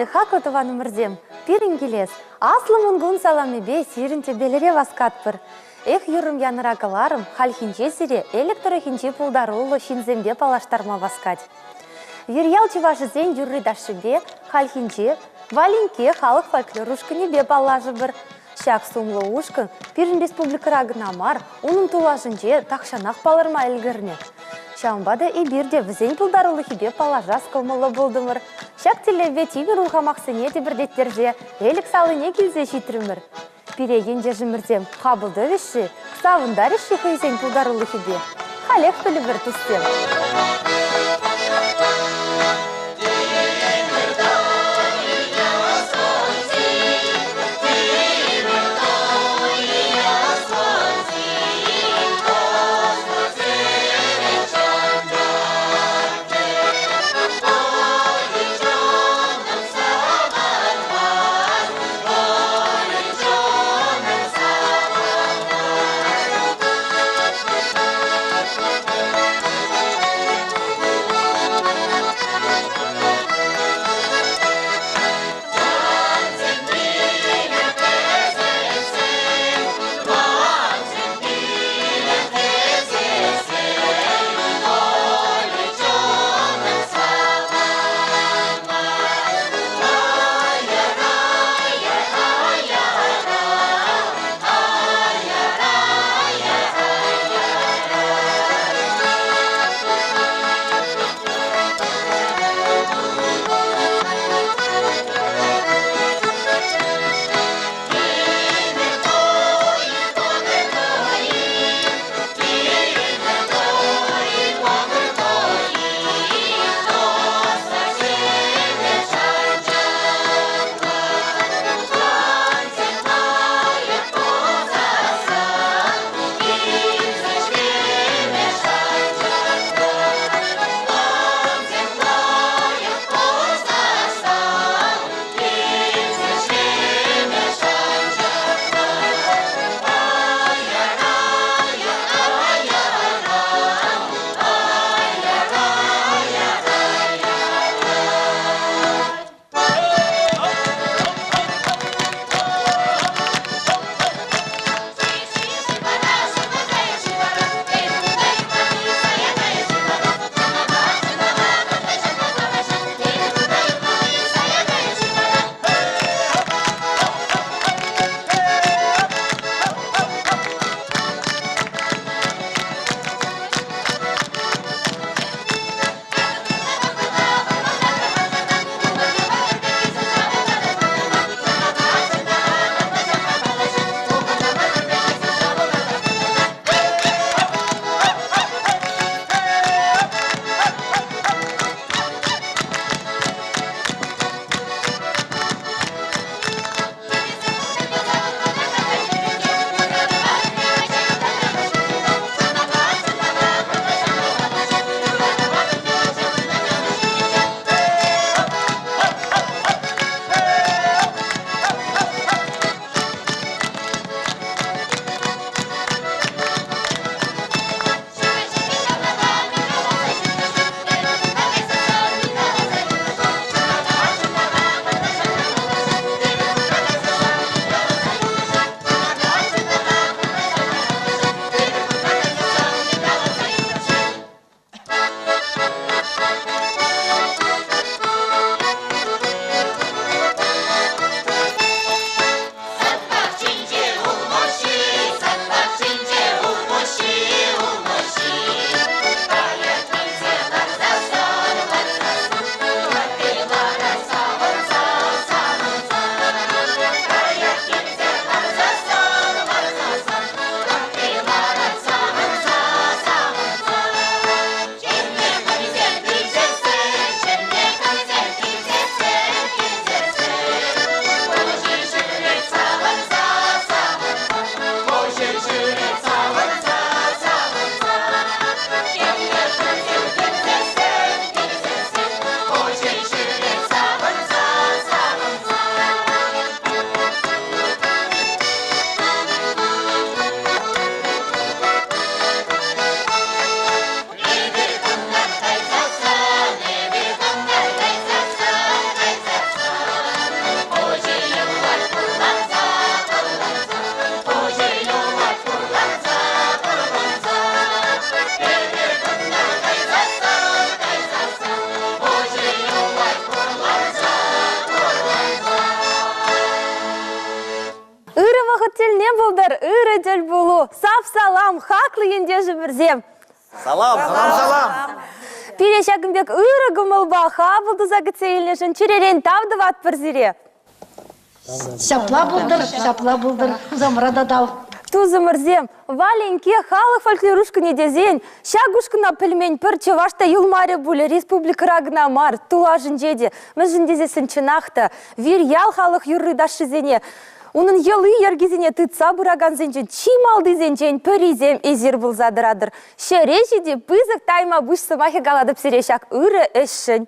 Саламлани хаклӑ тӑванӑмӑрсем, пирӗн килес Аслӑ Мӑнкун саламӗпе сирӗн тӗпелӗре васкатпӑр. Эх, юррӑм янӑра кӑларӑм, хальхинче сире Элӗк тӑрӑхӗнчи пултаруллӑ ҫынсемпе паллаштарма васкать. Вирьял чӑвашӗсен юрри-ташшипе хальхинче Валинкке халӑх фольклор ушкӑнӗпе паллашӑпӑр. Ҫак сумлӑ ушкӑн пирӗн республикӑра кӑна мар, унӑн тулашӗнче тахҫанах палӑрма ӗлкӗрнӗ. Ҫавӑнпа та эпир те вӗсен пултарулӑхӗпе паллашас кӑмӑллӑ пултӑмӑр. Ҫак тӗллевпе тимӗр урхамахсене тӗпӗртеттерсе Элӗк салине килсе ҫитрӗмӗр. Пире ентешӗмӗрсем хапӑл тӑвӗҫ-ши, савӑнтарӗҫ-ши хӑйсен пултарулӑхӗпе? Халех пӗлӗпӗр, туссем! Хаклӑ ентешӗмӗрсем! Салам! Салам, салам! Пире ҫакӑн пек ырӑ кӑмӑлпа хапӑл туса кӗтсе илнӗшӗн чӗререн тав тӑватпӑр сире. Ҫапла пултӑр, ҫапла пултӑр. Хусамра та тав. Тусӑмӑрсем, Валенке халӑх фольклор ушкӑнӗ тесен ҫак ушкӑна пӗлмен пӗр чӑваш та юлмарӗ пулӗ республикӑра кӑна мар, тулашӗнче те. Мӗншӗн тесессӗн чӑнах та вирьял халӑх юрри-ташшисене, унӑн йӑли-йӗркисене тытса пыракансенчен чи малтисенчен пӗрисем эсир пулса тӑратӑр. Ҫӗре ҫити пысӑк тайма пуҫ сӑмахӗ калатӑп сире ҫак ырӑ ӗҫшӗн.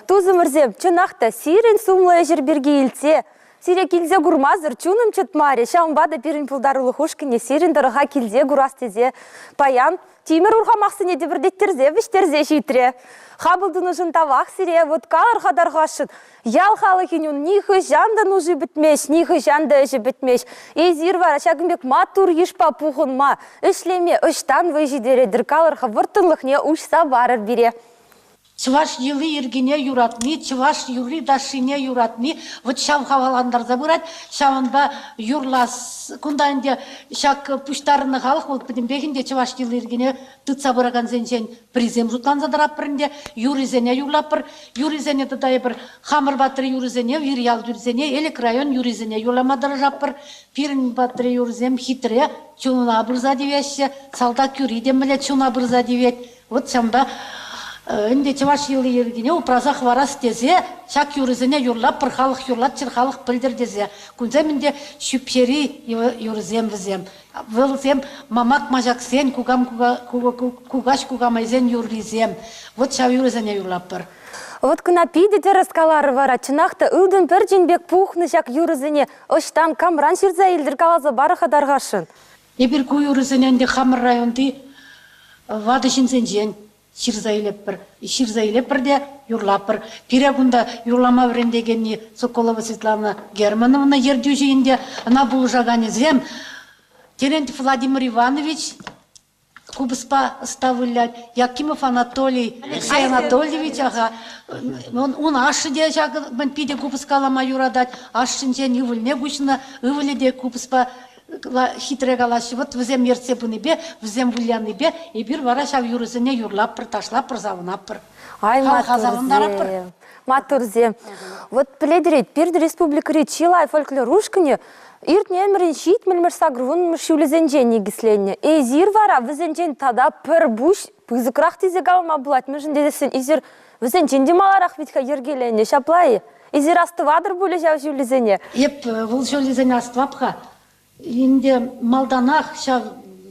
Тусӑмӑрсем, чӑнах та сирӗн сумлӑ ӗҫӗр пирки илтсе, сире килсе курмасӑр чунӑм чӑтмарӗ. Ҫавӑнпа та пирӗн пултарулӑх ушкӑнӗ сирӗн тӑрӑха килсе курас тесе паян тимӗр урхамахсене тӗпӗртеттерсе вӗҫтерсе ҫитрӗ. Хапӑл тунӑшӑн тавах сире, вот калӑр-ха тархасшӑн, Ял халӑхӗн ун нихӑҫан та нуши пӗтмест, нихӑҫан та ӗҫӗ пӗтмест. Эсир вара ҫакӑн пек маттур йышпа пухӑнма, ӗҫлеме ӑҫтан вӑй ҫитеретӗр? Калӑр-ха, вӑрттӑнлӑхне уҫса парӑр пире. Чӑваш йӑли-йӗркине юратни, чӑваш юрри-ташшине юратни вӑт ҫав хавхалантарса пырать. Ҫавӑнпа юрлас кунта ӗнтӗ ҫак пуҫтарӑннӑ халӑх вӑл пӗтӗмпех ӗнтӗ чӑваш йӑли-йӗркине тытса пыракансенчен пӗрисем шутланса тӑратпӑр ӗнтӗ, юррисене юрлатпӑр. Юррисене тата эпир хамӑр патри юрӑсене, вирьял юррисене, Элӗк район юррисене юрлама тӑрӑшатпӑр. Пирӗн патри юрӑсем хитре, чуна пырса тивеҫҫӗ. Салтак юрри те мӗнле чуна пырса тивет. Вот ҫавӑнпа ӗнтӗ чӑваш йӑли-йӗркине упраса хӑварас тесе ҫак юрӑсене юрлатпӑр, халӑх юрлатчӑр, халӑх пӗлтӗр тесе. Кунсем ӗнтӗ ҫӳпҫери юрӑсем вӗсем. Вӗсем мамак маҫаксен, кукам кукаҫ кукамайсен юррисем. Вот ҫав юрӑсене юрлатпӑр. Вот кӑна питӗ тӗрӗс каларӗ вара. Чӑнах та ылтӑн пӗрчӗн пек пухнӑ ҫак юрӑсене ӑҫтан, камран ҫырса илтӗр каласа пар-ха тархасшӑн. Эпир ку юрӑсене ӗнтӗ хамӑр районти ватӑ ҫынсенчен ҫырса илетпӗр. Ҫырса илетпӗр те юрлатпӑр. Пире кунта юрлама вӗрентекенни Соколова Светлана Германовна ертӳҫи ӗнтӗ. Ӑна пулӑшаканӗсем Терентьев Владимир Иванович купӑспа ӑста вылять, Якимов Анатолий Алексей Анатольевич, аха, ун ашшӗ те ҫакӑ мӗн питӗ купӑс калама юратать. Ашшӗнчен ывӑлне куҫнӑ, ывӑлӗ те купӑспа хитре калаҫҫӗ. Вот вӗсем ертсе пынипе, вӗсем вылянипе эпир вара ҫав юрӑсене юрлатпӑр, ташлатпӑр, савӑнатпӑр. Ай, маттурсем. Маттурсем. Вот пӗлетӗр-и, пирӗн республикӑри чылай фольклор ушкӑнӗ иртнӗ ӗмӗрӗн ҫитмӗлмӗш сакӑрвуннӑмӗш ҫулӗсенче никӗсленнӗ. Эсир вара вӗсенчен тата пӗр пуҫ пысӑкрах тесе калама пулать. Мӗншӗн тесессӗн эсир вӗсенчен те маларах вӗт-ха йӗркеленнӗ, ҫапла-и? Эсир астӑватӑр пулӗ ҫав ҫулӗсене? Эп вӑл ҫулӗсене астӑвап-ха. Ӗнтӗ малтанах ҫав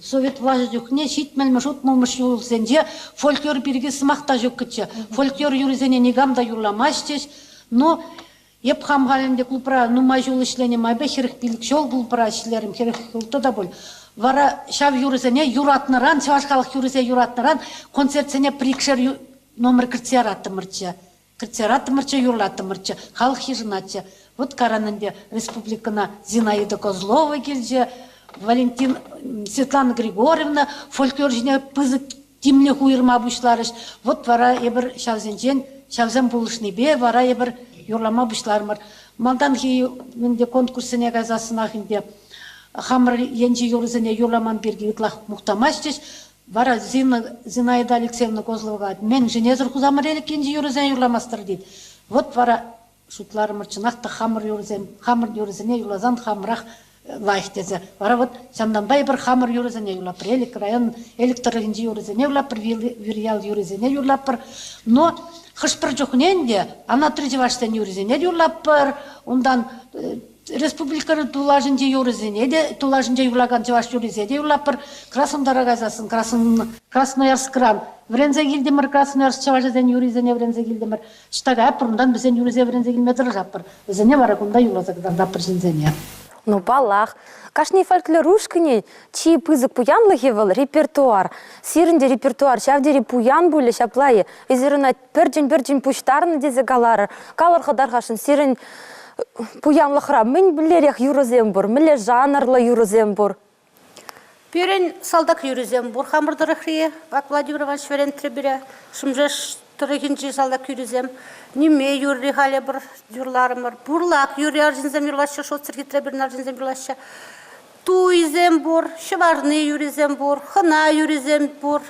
совет влаҫӗ чухне ҫитмӗлмӗш, утмӑлмӗш ҫулсенче фольклор пирки сӑмах та ҫуккӑччӗ. Фольклор юррисене никам та юрламастчӗҫ. Ну, эп хам халь ӗнтӗ клубра нумай ҫул ӗҫленӗ майпа 45 ҫул клубра ӗҫлерӗм, 46 та пуль. Вара ҫав юрӑсене юратнӑран, чӑваш халӑх юррисене юратнӑран концертсене пӗр-икшер номер кӗртсе яраттӑмӑрччӗ. Кӗтсе юраттӑмӑрччӗ, юрлаттӑмӑрччӗ, халӑх йышӑнатчӗ. Вот каран ӗнтӗ республикӑна Зинаида Козлова килчӗ, Валентин Светлана Григорьевна фольклор ҫине пысӑк тимлӗх уйӑрма пуҫларӗҫ. Вот вара эпир ҫавсенчен, ҫавсем пулӑшнипе вара эпир юрлама пуҫларӑмӑр. Малтанхи ӗнтӗ конкурссене кайсассӑнах ӗнтӗ хамӑр енчи юрӑсене юрламан пирки ытлах мухтамастчӗҫ. Вара Зина, Зинаида Алексеевна Козлова калать, мӗншӗн эсӗр хусамӑр Элӗк енчи юрӑсене юрламастӑр тет. Вот вара шутларӑмӑр, чӑнах та хамӑр юрӑсем, хамӑр юрӑсене юрласан хамӑрах лайӑх тесе. Вара вот ҫавӑнтанпа эпир хамӑр юрӑсене юрлатпӑр. Элӗк район, Элӗк тӑрӑхӗнчи юрӑсене юрлатпӑр, Вирьял юррисене юрлатпӑр. Но хӑш-пӗр чухне ӗнтӗ анатри чӑвашсен юррисене юрлатпӑр, унтан Республикӑри тулашӗнчи юрӑсене те, тулашӗнче юрлакан чӑваш юррисене те юрлатпӑр. Краснодара кайсассӑн Красноярскран вӗренсе килтӗмӗр, Красноярск чӑвашӗсен юррисене вӗренсе килтӗмӗр. Ӑҫта каятпӑр, унтан вӗсен юррисене вӗренсе килме тӑрӑшатпӑр. Вӗсене вара кунта юрласа кӑтартатпӑр ҫынсене. Ну, паллах. Кашни фольклор ушкӑнӗн чи пысӑк пуянлӑхӗ вӑл репертуар. Сирӗн те репертуар ҫав тери пуян пулӗ ҫапла-и? Эсир ӑна пӗрчӗн-пӗрчӗн пуҫтарнӑ тесе каларӑр. Калӑр-ха тархасшӑн, сирӗн пуянлӑхра мӗн мӗнлерех юрӑсем пур, мӗнле жанрлӑ юрӑсем пур? Пирӗн салтак юррисем пур хамӑр тӑрӑхри. Ак Владимир Иванович вӗрентрӗ пире. Шӗмшеш тӑрӑхӗнчи салтак юррисем. Ниме юрри халӗ пӗр юрларӑмӑр. Бурлак юрри арҫынсем юрлаҫҫӗ, шутсӑр хитре пирӗн арҫынсем юрлаҫҫӗ. Туйсем пур, ҫӑварни юррисем пур, хӑна юррисем пур.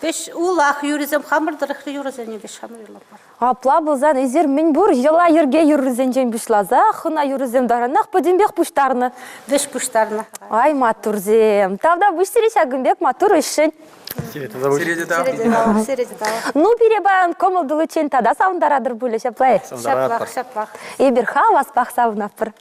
Веҫ улах юррисем, хамӑр тӑрӑхри юрӑсене веҫ хамӑр юрлатпӑр. Апла пулсан эсир мӗнпур йӑла-йӗрке юррисенчен пуҫласа хӑна юррисем таранах пӗтӗмпех пуҫтарнӑ. Веҫ пуҫтарнӑ. Ай, маттурсем! Тавтапуҫ сире ҫакӑн пек маттур ӗҫшӗн. Сире те тав. Сире те тав. Ну, пире паян кӑмӑл туличчен тата савӑнтаратӑр пулӗ, ҫапла-и? Ҫаплах, ҫаплах. Эпир хаваспах савӑнатпӑр.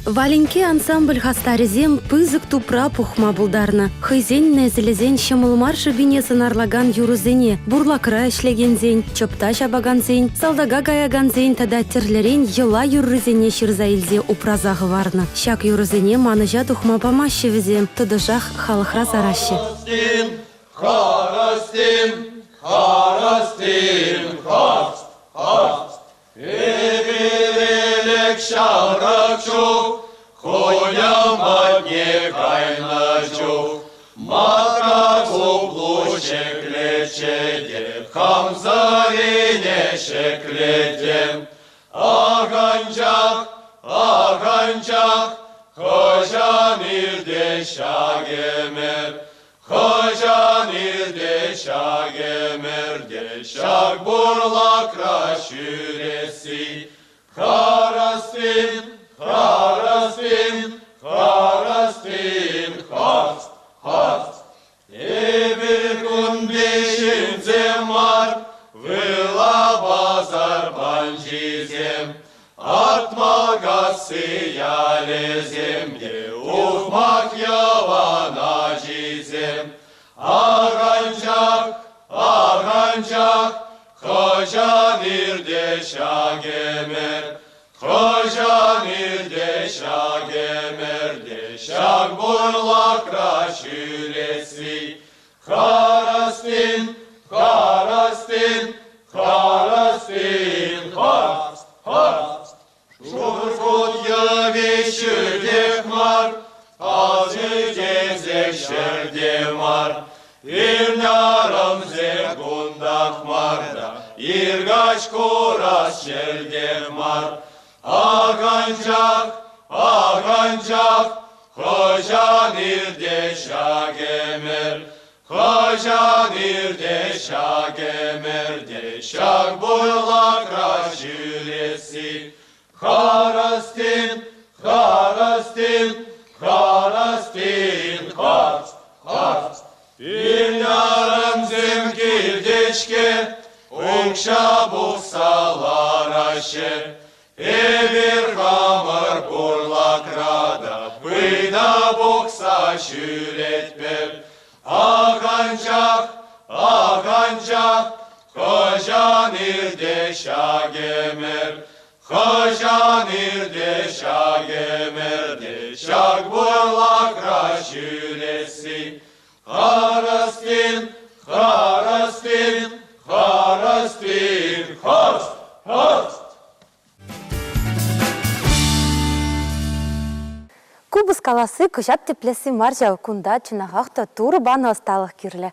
Валинке ансамбль хастарӗсем пысӑк тупра пухма пултарнӑ. Хӑйсен несӗлӗсен ҫӑмӑл мар шӑпине сӑнарлакан юрӑсене бурлакра ӗҫлекенсен, чӑпта ҫапакансен, салтака каякансен тата тӗрлӗрен йӑла юррисене ҫырса илсе упраса хӑварнӑ. Ҫак юрӑсене манӑҫа тухма памаҫҫӗ вӗсем, тӑтӑшах халӑхра сараҫҫӗ. Харастин, харастин, харст, харст. Эпир ӗлӗк ҫамрӑк чух хуням патне кайнӑ чух матка куплу ҫӗклетчӗ те хамсӑрине ҫӗклеттӗм. Ах, анчах, ах, анчах, хӑҫан иртет ҫак ӗмӗр, Хӑҫан иртет ҫак ӗмӗрте ҫак бурлакра ҫӳресси? Харастин, харастин, харастин, хаст, хаст. Эпир кунти ҫынсем мар, выла пасар панчисем. Атмалкасси ялӗсем те ухмах Йӑван ачисем. Ах, анчах, ах, анчах, хӑҫан иртет ҫак ӗмӗр, хӑҫан иртет ҫак ӗмӗрте ҫак бурлакра ҫӳресси. Харастин, харастин, харастин, харст, харст. Шуркут йӑви ҫӳлтех мар, асӗ тесех ҫӗрте мар. Ирнарӑмсем кунтах мар та, иркаҫ курас ҫӗрте мар. Ах, анчах, ах, анчах, хӑҫан иртет ҫак ӗмӗр, хӑҫан иртет ҫак ӗмӗрте ҫак бурлакра ҫӳресси. Харастин, харастин, харастин, харст, харст. Пирӗн килте-ҫке, укҫа пухса лараҫҫӗ. Эпир хамӑр бурлакра та пыйта пухса ҫӳретпӗр. Ах, анчах, ах, анчах, хӑҫан иртет ҫак ӗмӗр, Хӑҫан иртет ҫак ӗмӗрте ҫак бурлакра ҫӳресси? Харастин, харастин, харастин, харст, харст! Купӑс каласси кӑҫат тӗплесси мар ҫав, кунта чӑнахах та Турӑ панӑ ӑсталӑх кирлӗ.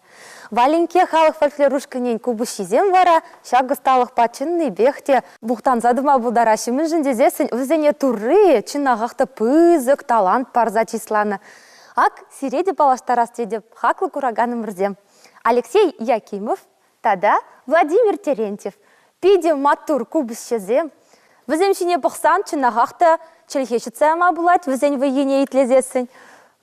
Валинке халӑх фольклор ушкӑнӗн купӑсҫисем вара ҫак ӑсталӑхпа чӑннипех те мухтанса тӑма пултараҫҫӗ. Мӗншӗн тесессӗн вӗсене Турри чӑнахах та пысӑк талант парса чысланӑ. Ак сире те паллаштарас тетӗп, хаклӑ кураканӑмӑрсем. Алексей Якимов тата Владимир Терентьев питӗ маттур купӑсҫӑсем. Вӗсем ҫине пӑхсан чӑнахах та чӗлхе ҫӑтса яма пулать вӗсен вӑййине итлесессӗн.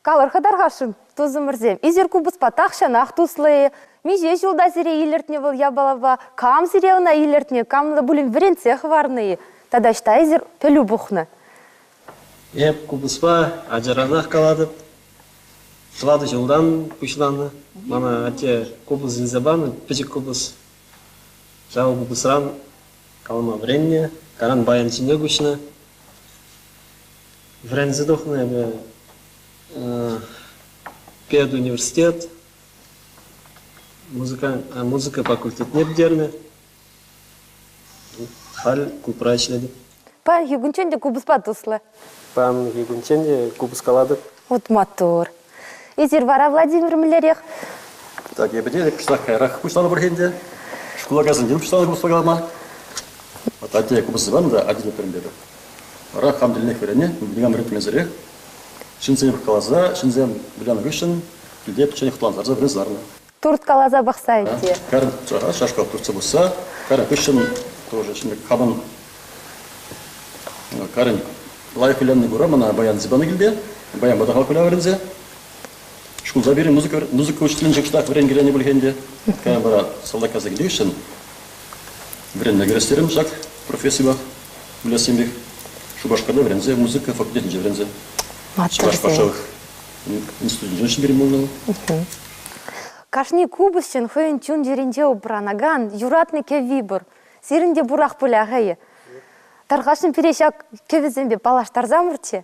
Калӑр-ха тархасшӑн, тусӑмӑрсем, эсир купӑспа тахҫанах туслӑ-и? Миҫе ҫулта сире илӗртнӗ вӑл япалапа? Кам сире ӑна илӗртнӗ, кам та пулин вӗрентсе хӑварнӑ-и? Тата ӑҫта эсир пӗлӳ пухнӑ? Эп купӑспа ачаранах калатӑп. Тӑватӑ ҫултан пуҫланӑ. Мана атте купӑс илсе панӑ, пӗчӗк купӑс. Ҫав купӑсран калама вӗреннӗ, кайран баян ҫине куҫнӑ. Вӗренсе тухнӑ эпӗ педуниверситет, музыка, музыка факультетне пӗтернӗ. Халь клубра ӗҫлетӗп. Паянхи кунччен те купӑспа туслӑ. Паянхи кунччен те купӑс калатӑп. Вот маттур. Эсир вара, Владимир, мӗнлерех? Так, эпӗ те кӑштах каярах пуҫланӑ пӗр ӗнтӗ. Шкула кайсан тин пуҫланӑ купӑспа калама. Вот атте купӑс панӑ та, атте пӗрӗнтетӗп. Вара хам тӗлнех вӗреннӗ, никам вӗрентмесӗрех. Ҫынсене пӑхкаласа, ҫынсем вылянӑ хыҫҫӑн килте пӗччен хӑтлантарса вӗренсе ларнӑ. Турткаласа пӑхса ӗнтӗ. Карӑн шашка туртса пусса, карӑн хыҫҫӑн тоже ҫын хамӑн карӑн лайӑх вылянни кура мана баян зибаны килте, баянпа та халӑх выля вӗренсе. Шкулта пирӗн музыка, музыка учителӗнче кӑштах вӗренкеленӗ пуль ӗнтӗ. Кайран вара салтак кайса килнӗ вӗренме кӗрес терӗм ҫак профессипах выляссемпех. Шупашкарта вӗренсе, музыка факультетӗнче вӗренсе. Чӑваш патшалӑх институтӗнче ҫӗнтерӳ пулнӑ. Кашни купӑсҫӑн хӑйӗн чун-чӗринче упранакан юратнӑ кӗвви пур. Сирӗн те пурах пуль-ха-и? Тархасшӑн пире ҫак кӗвӗсемпе паллаштарсамӑрччӗ.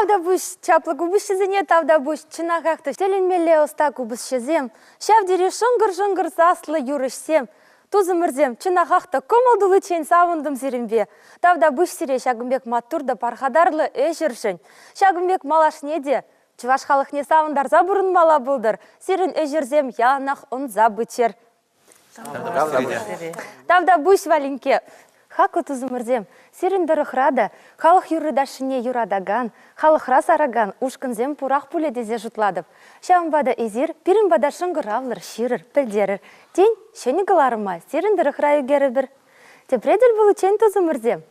Тавтапуҫ чаплӑ купӑсҫӑсене, тавтапуҫ чӑнахах та тӗлӗнмелле ӑста купӑсҫӑсем, ҫав тери шӑнкӑр-шӑнкӑр саслӑ юрӑҫсем. Тусӑмӑрсем, чӑнахах та кӑмӑл туличчен савӑнтӑм сирӗнпе. Тавтапуҫ сире ҫакӑн пек маттур та пархатарлӑ ӗҫӗршӗн. Ҫакӑн пек малашне те чӑваш халӑхне савӑнтарса пурӑнмалла пултӑр. Сирӗн ӗҫӗрсем яланах ӑнса пыччӑр. Тавтапуҫ, Валинке. Хаклӑ тусӑмӑрсем, сирӗн тӑрӑхра та халӑх юрри-ташшине юратакан, халӑхра саракан ушкӑнсем пурах пулӗ тесе шутлатӑп. Ҫавӑнпа та эсир пирӗн пата шӑнкӑравлӑр, ҫырӑр, пӗлтерӗр. Тен, ҫӗнӗ кӑларӑма сирӗн тӑрӑхра ӳкерӗпӗр. Тепре тӗл пуличчен, тусӑмӑрсем!